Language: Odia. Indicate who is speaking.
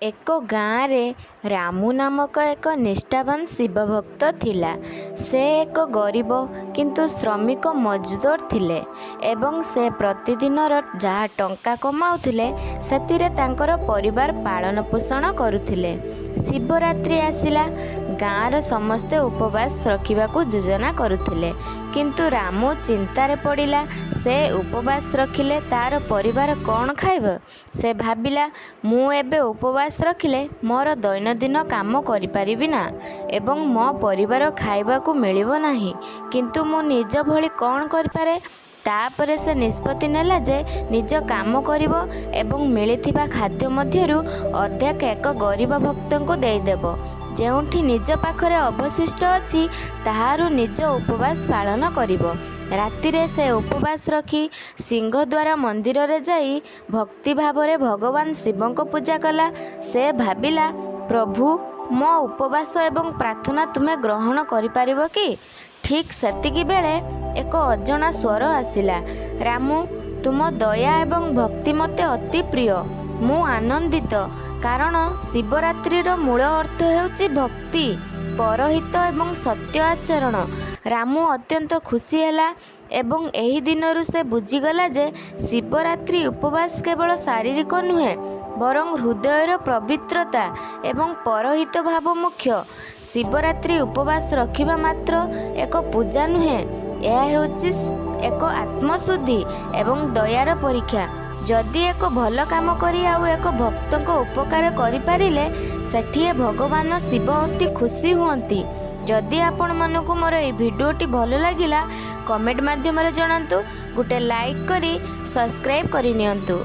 Speaker 1: ଏକ ଗାଁରେ ରାମୁ ନାମକ ଏକ ନିଷ୍ଠାବାନ ଶିବ ଭକ୍ତ ଥିଲା। ସେ ଏକ ଗରିବ କିନ୍ତୁ ଶ୍ରମିକ ମଜଦୁର ଥିଲେ ଏବଂ ସେ ପ୍ରତିଦିନର ଯାହା ଟଙ୍କା କମାଉଥିଲେ, ସେଥିରେ ତାଙ୍କର ପରିବାର ପାଳନ ପୋଷଣ କରୁଥିଲେ। ଶିବରାତ୍ରି ଆସିଲା। ଗାଁର ସମସ୍ତେ ଉପବାସ ରଖିବାକୁ ଯୋଜନା କରୁଥିଲେ, କିନ୍ତୁ ରାମୁ ଚିନ୍ତାରେ ପଡ଼ିଲା। ସେ ଉପବାସ ରଖିଲେ ତା'ର ପରିବାର କ'ଣ ଖାଇବ? ସେ ଭାବିଲା, ମୁଁ ଏବେ ଉପବାସ ରଖିଲେ ମୋର ଦୈନନ୍ଦିନ କାମ କରିପାରିବି ନା ଏବଂ ମୋ ପରିବାର ଖାଇବାକୁ ମିଳିବ ନାହିଁ। କିନ୍ତୁ ମୁଁ ନିଜ ଭଳି କ'ଣ କରିପାରେ? ତାପରେ ସେ ନିଷ୍ପତ୍ତି ନେଲା ଯେ ନିଜ କାମ କରିବ ଏବଂ ମିଳିଥିବା ଖାଦ୍ୟ ମଧ୍ୟରୁ ଅର୍ଦ୍ଧେକ ଏକ ଗରିବ ଭକ୍ତଙ୍କୁ ଦେଇଦେବ। ଯେଉଁଠି ନିଜ ପାଖରେ ଅବଶିଷ୍ଟ ଅଛି, ତାହାରୁ ନିଜ ଉପବାସ ପାଳନ କରିବ। ରାତିରେ ସେ ଉପବାସ ରଖି ସିଂହଦ୍ୱାର ମନ୍ଦିରରେ ଯାଇ ଭକ୍ତି ଭାବରେ ଭଗବାନ ଶିବଙ୍କ ପୂଜା କଲା। ସେ ଭାବିଲା, ପ୍ରଭୁ, ମୋ ଉପବାସ ଏବଂ ପ୍ରାର୍ଥନା ତୁମେ ଗ୍ରହଣ କରିପାରିବ କି? ଠିକ୍ ସେତିକିବେଳେ ଏକ ଅଜଣା ସ୍ୱର ଆସିଲା, ରାମୁ, ତୁମ ଦୟା ଏବଂ ଭକ୍ତି ମୋତେ ଅତି ପ୍ରିୟ। ମୁଁ ଆନନ୍ଦିତ, କାରଣ ଶିବରାତ୍ରିର ମୂଳ ଅର୍ଥ ହେଉଛି ଭକ୍ତି, ପରହିତ ଏବଂ ସତ୍ୟ ଆଚରଣ। ରାମୁ ଅତ୍ୟନ୍ତ ଖୁସି ହେଲା ଏବଂ ଏହି ଦିନରୁ ସେ ବୁଝିଗଲା ଯେ ଶିବରାତ୍ରି ଉପବାସ କେବଳ ଶାରୀରିକ ନୁହେଁ, ବରଂ ହୃଦୟର ପବିତ୍ରତା ଏବଂ ପରହିତ ଭାବ ମୁଖ୍ୟ। ଶିବରାତ୍ରି ଉପବାସ ରଖିବା ମାତ୍ର ଏକ ପୂଜା ନୁହେଁ, ଏହା ହେଉଛି ଏକ ଆତ୍ମଶୁଦ୍ଧି ଏବଂ ଦୟାର ପରୀକ୍ଷା। ଯଦି ଏକ ଭଲ କାମ କରି ଆଉ ଏକ ଭକ୍ତଙ୍କ ଉପକାର କରିପାରିଲେ, ସେଠିଏ ଭଗବାନ ଶିବ ଅତି ଖୁସି ହୁଅନ୍ତି। ଯଦି ଆପଣମାନଙ୍କୁ ମୋର ଏହି ଭିଡ଼ିଓଟି ଭଲ ଲାଗିଲା, କମେଣ୍ଟ ମାଧ୍ୟମରେ ଜଣାନ୍ତୁ। ଗୋଟେ ଲାଇକ୍ କରି ସବସ୍କ୍ରାଇବ୍ କରିନିଅନ୍ତୁ।